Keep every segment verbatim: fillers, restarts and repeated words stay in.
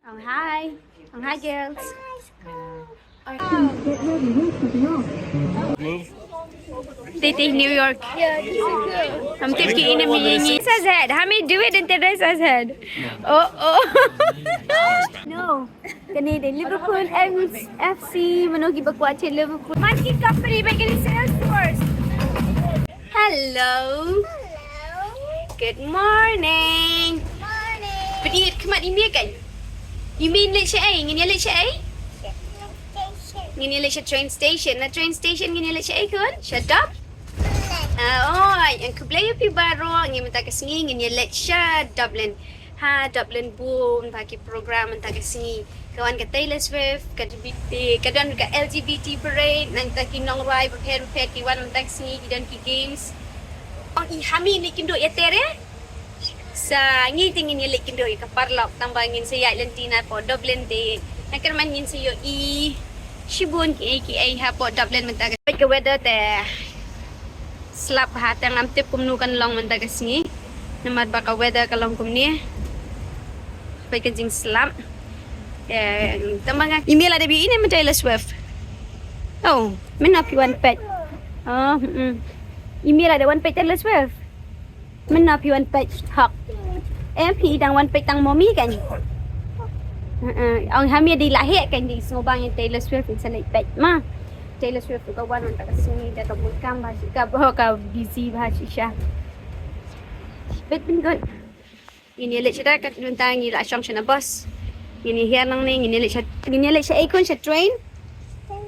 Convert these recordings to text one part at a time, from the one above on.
Hi. Hi, girls. Titi, New York. Am tip ki ina mi ni. Sazad, hami do it and tedai sazad. Oh, oh. No. Kane dei Liverpool M F C, mano ki ba kwah check Liverpool. Man ki company ba ki Salesforce. Hello. Hello. Good morning. Morning. Pynïaid khmat ïa me kan? Ïa me leit shaei? Ngin ïa leit shaei? Station. Ngin ïa leit sha train station. Na train station ngin ïa leit shaei khun? Sha Dub? Station. Ah, oh, ïa khublei ïa phi baroh, ngin mynta ka sngi ngin ïa leit sha Dublin. Ha Dublin bun ba ki program mynta ka sngi. Ka wan ka Taylor Swift, ka L G B T, ka don ka L G B T parade, nangta ki nongrwai bapher bapher ki wan mynta ka sngi, ki don ki games. Ong i hami ni kin duh ïa tere? Sa ngi te ngin ïa leit kin duh ïa ka paralok tang ba ngin sa ïaid lynti na pdeng Dublin te. Na kyrmen ngin sa ïohi shibun kiei kiei hapoh Dublin mynta ka. Peit ka weather te. Slap ha, te ngam tip kumno kan long mynta ka sngi. Namar ba ka weather ka long kumne. Peit ka jingslap. Eh, tang ba nga email ada bi ine mynta Taylor Swift. Oh, mynta phi wan peit. Oh, mm. Email ada wan peit Taylor Swift. Mynta phi wan peit hok. Em phi dang wan peit tang mommy kan. Heeh, ong hami dei la heh kan dei sngewbang ïa Taylor Swift in sa leit peit ma. Taylor Swift ka wan mynta ka sngi da ka bun kam ba shi ka ba ka busy ba shisha. Bit bin good. Ngin ïa leit sha da ka mynta ngi la shong sha na bus. Ngin ïa hiar nangne ngin ïa leit sha ngin ïa leit sha ei khun sha train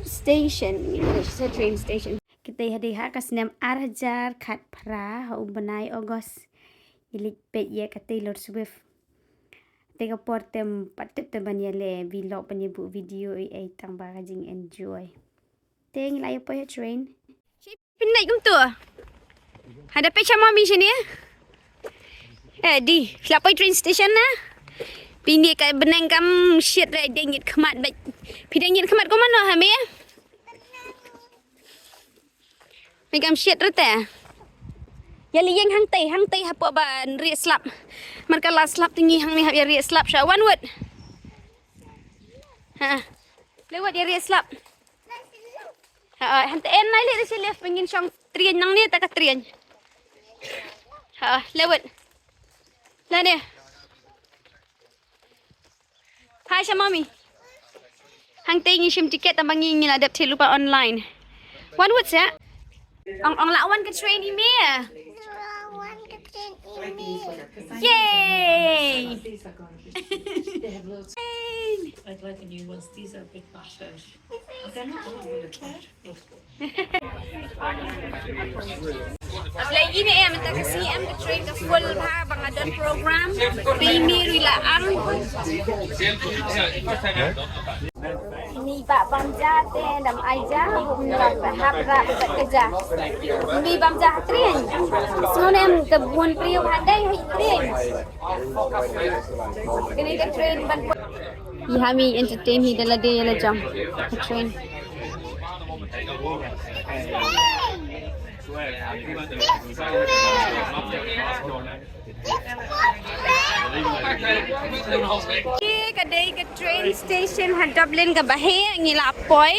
station. Ngin ïa leit sha train station. Kita hadei ha ka snem ar hajar khatphra ha u bnai August. Ngi leit peit ïa ka Taylor Swift. Te ka por te pat tip te ban ïa leh vlog ban ïa buh video ei ei tang ba ka jing enjoy. Te ngi la ïa poi ha train. Pynlait kumto. Hada peit sha mommy shane. Eh di, la poi train station na. Pynlait ka bneng kam shit re deng ngit khmat bait. Phi deng ngit khmat ko mano ha me? Me kam shit rete. Ïa leit ïeng hangtei, hangtei hapoh ban rieh slap. Marka la slap te ngi hangne hap ïa rieh slap sha Wanwood. Ha. Lewat ïa rieh slap. Ha, hangtei en nai leit da shi lift pengin shong train nangne ta ka train. Ha, lewat. Lane. Hi sha mommy. Hangtei ngi shim tiket tang ba ngi ngi la dep thied lypa online. Wan wut sa? Ong ong la wan ka train i me. Wan ka train i me. Yay! I'd like a new one. These are a bit battered. They're not all battered. Ablei ine em ta ka sngi em ka train ka full bha ba nga don program. Te i me ruh i la ang. Ni ba bam ja te dam ai ja ni ba hap ra ba ka ja. Ni bam ja ha train. Sngew ne em ka bun briew ha dei ha train. Kane ka train ban. Ïa ha mi entertain hi da lade ïa la jam. Ka train. Ka dei ka train station ha Dublin kaba heh ngi la poi.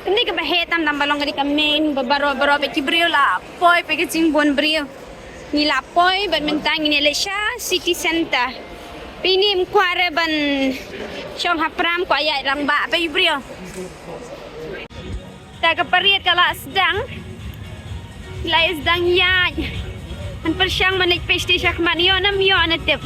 Kane kaba heh tam tam ba long ka dei ka main ba baroh baroh ba ki briew la poi ba ka jingbun briew. Ngi la poi bad mynta ngin ïa leit sha city centre. Pynban kwah re ban shong ha pram kwah ïaid rangbah ba i briew. Ta ka parade ka la sdang. La sdang ïaid. Han pyrshang man ïa phi sha khmat ïoh nam ïoh na tip.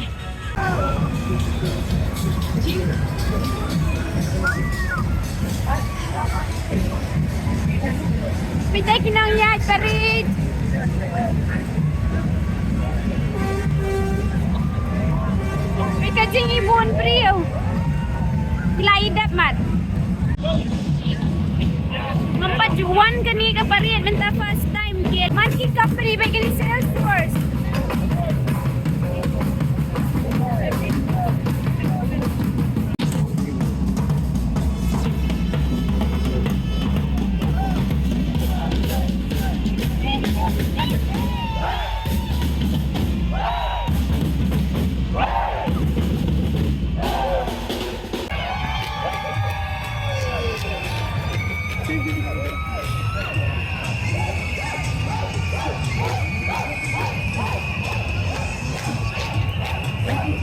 Pynta ki nang ïaid parade. Pynta jingibun briew. Ki la i dep mat. Ngam pat ju wan kane ka parade mynta first time. Ki man ki company ba ki Salesforce. Tang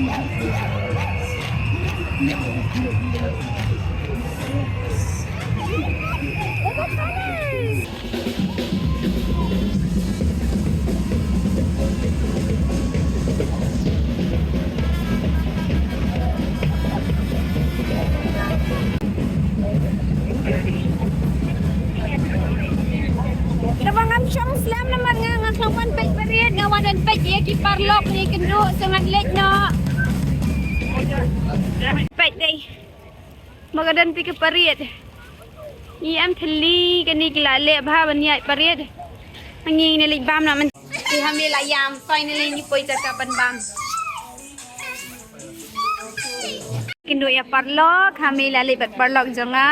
ba ngam shong slem namar nga nga khlem wan peit parade, nga wan peit ïa ki paralok, ïa ki kynduh, so ngan leit noh. Peit dei. Ba ka don phi ka parade. Ïa em thylli kane ki la leh bha ban ïaid parade. Ngi ngi leit bam noh mynta. Te ha me la ïam, finally ngi poi jaka ban bam. Kynduh ïa paralok, ha me la leit bad paralok jong nga.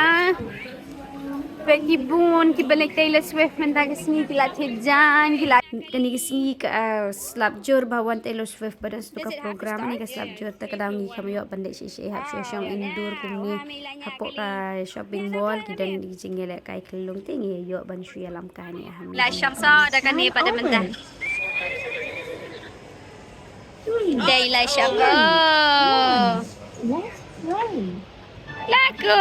Peit ki bun kiba leit Taylor Swift mynta ka sngi, ki la thied jaiñ, ki la, kane ka sngi ka, ah, slap jur ba wan Taylor Swift ba don sha ka program, kane ka slap jur, te ka daw ngi khlem ïoh ban leit shisha, hap shu shong indoor kumne hapoh ka shopping mall, ki don ki jingïalehkai khyllung, te ngi ïoh ban shu ïalam kai ne ha me. La shong sa da kane pat da mynta. Dei la shong. Oh. Laku.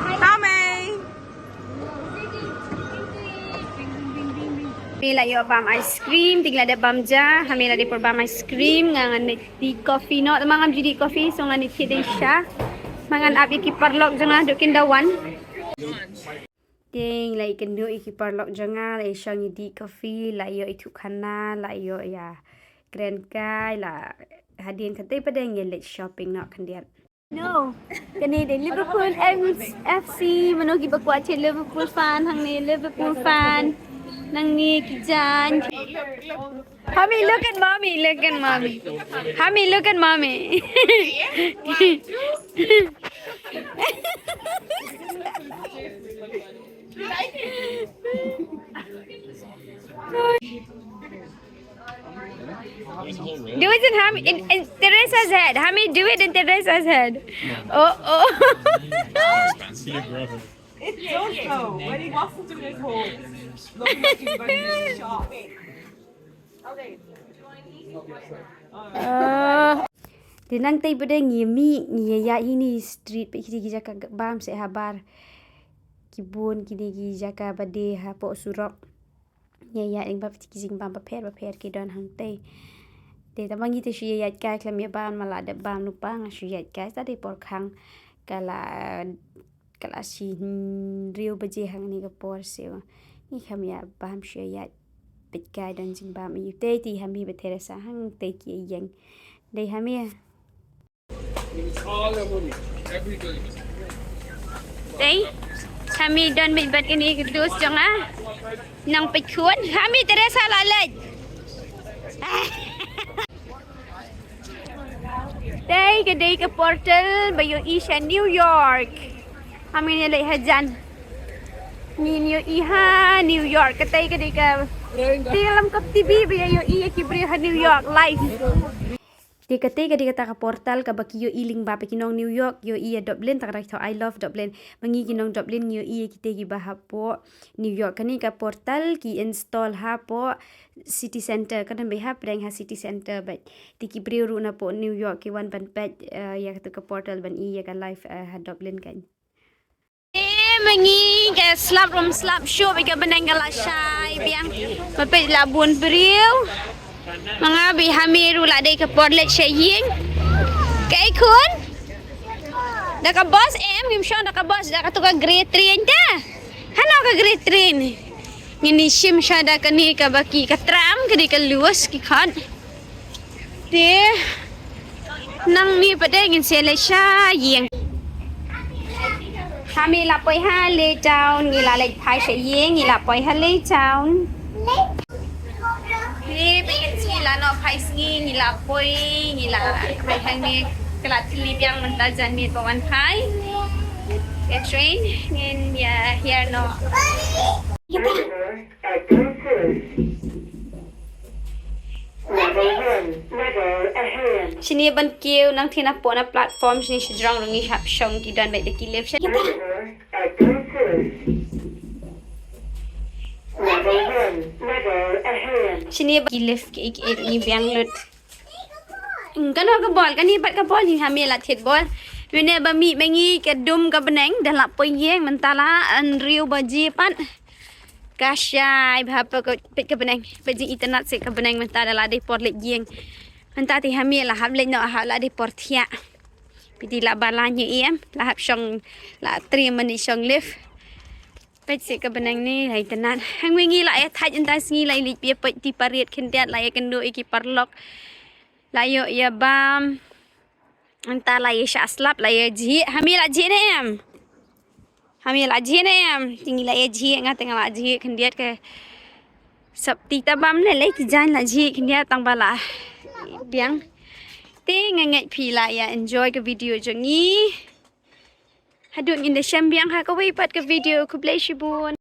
Hi, May. Me la ïoh bam ice cream, te ngi la dep bam ja, ha me la dep por bam ice cream, nga ngan dih coffee noh, te ma ngam ju dih coffee, so ngan dih thied dei sha. Ma ngan ap ïa ki paralok jong nga haduh kin da wan. Te ngi la ïakynduh ïa ki paralok jong nga, la ïa shong ïa dih coffee, la ïoh ithuh khana, la ïoh ïa kren kai, la hadien kata pat de ngi leit shopping noh khyndiat. No. Kane dei Liverpool M F C. Mano kiba kwah thied Liverpool fan hangne, Liverpool fan. Nangne ki jaiñ. Hami, look at mommy, look at mommy. Hami, look at mommy. Do it in Ham, in, in Teresa's head. Hami, do it in Teresa's head. Oh, oh. It's Josh though. When he wants to do his whole, look like he's gonna do the shop. Okay. Ah. Te nangtei pat de ngi mih, ngi ïaid hi ni street, peit kiti ki jaka bam seh habar. Ki bun kine ki jaka ba die hapoh surok. Ïa, ïa, ïa, ba peit ki jingbam bapher bapher ki don hangtei. Te tang ba ngi te shu ïaid kai khlem ïa bam, ma la dep bam lypa nga shu ïaid kai, ta dei por khang ka la, ka la shi hynriew baje hangne ka por, seh ngi khlem ïa bam, shu ïaid peit kai don jingbam ïa u. Te, te ha me bad Teresa hangtei ki ïeng. Dei ha me. Dei, ha me don beit bad kine ki dost jong nga. Nang peit khun, ha me Teresa la leit. Dei ka dei ka portal ba ïohi sha New York. Ha me ngi leit hajan. Ngi ïohi ha New York, katei ka dei ka film ka T V ba ïohi ïa ki briew ha New York live. Te katei ka dei kata ka portal kaba ki ïohi lyngba, peit ki nong New York ïohi ïa Dublin, ta ka dei ka I love Dublin. Ma ngi ki nong Dublin ngi ïohi ïa kitei kiba hapoh New York. Kane ka portal ki install hapoh City Center, ka don beit hapdeng ha City Center beit. Te ki briew ruh napoh New York ki wan ban peit, eh, ïa katu ka portal ban i ïa ka live, eh, ha Dublin kan. Eh, ma ngi ka slap rum slap shuh, bad ka bneng ka la shai biang. Ma peit la bun briew. Ma nga bad ha me ruh la dei ka por leit sha ïing. Kaei khun? Da ka bus em, ngim shong da ka bus, da katu ka grey train te. Hano ka grey train? Ngin ïa shim sha da kane kaba ki ka tram, ka dei ka lush ki khot. Te nangne pat de ngin sa leit sha ïing. Ha me la poi ha Leigh Town, ngi la leit phai sha ïing, ngi la poi ha Leigh Town. Te peit ngi la noh phai sngi, ngi la poi, ngi la phai hangne, ka la thylli biang mynta jan miet ba wan phai. Ka train ngin ïa hiar noh. At Brussels. One Shini ban kiew nang thina pona platform shini shijrong rungi hap shong ki don bait da ki lift. Shini ban ki lift ki ik ik ni biang lut. Kano ka bol kani pat ka bol ni hami la thied bol. Wine ba mi mengi ka dum ka beneng da la poi yeng mentala an riu ba ji pat. Ka shai bha pa ka pit ka beneng pa jing internet se ka beneng mynta da la dei por lek jing. Mynta ti hami la hap lek no ha la dei por thiah. Piti la ba la nyu em la hap shong la tri mani shong lift. Pit se ka beneng ni la internet. Hang wingi la e thaj ynta sngi la lik pia pit ti pariat khyndiat la e kendu iki parlok. La yo ya bam. Ynta la ye sha slap la ye jhi hami la jhi ne em. Hami la jhi ne em tingi la ye jhi nga tinga la jhi khyndiat ke. Sap ti ta bam le le ti jan la jhi khyndiat tang ba la biang. Te nga ngeit phi la ya enjoy ka video jong ngi. Haduh ngin da shem biang ha ka wei pat ka video khublei shibun.